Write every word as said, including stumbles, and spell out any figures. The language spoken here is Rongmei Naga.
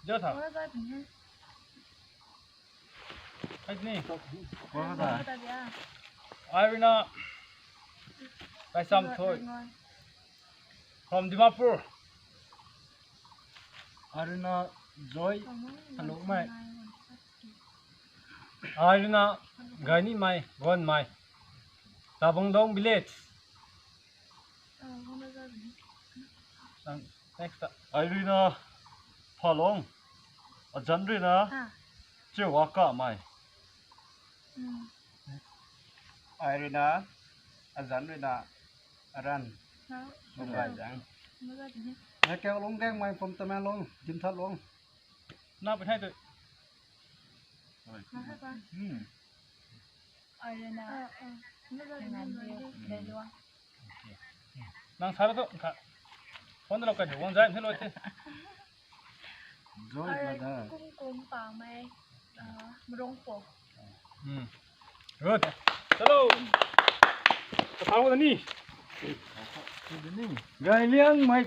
Jo tha. Hai ni. Ai rui na. Kaisam Thoi. From Dimapur. Ai rui na Joy Thalungmei. Ai rui na Gainimei Gonmei. Tabangdong village. Next. Ai rui na Phalong. Azanc rui na Cheuakamei. Ai rui na, azanc rui na, Aran. Lunggaizang. Nai kau Lunggaengmei from Tamenglong, Jimthatlong. Na pu thai tu. Nang sa tu kha. Phone lo kai wang zai thilou te. Joy brother. Kum kum pamei. Mrongpo. Good. Hello. Kathau ni. Gailiangmei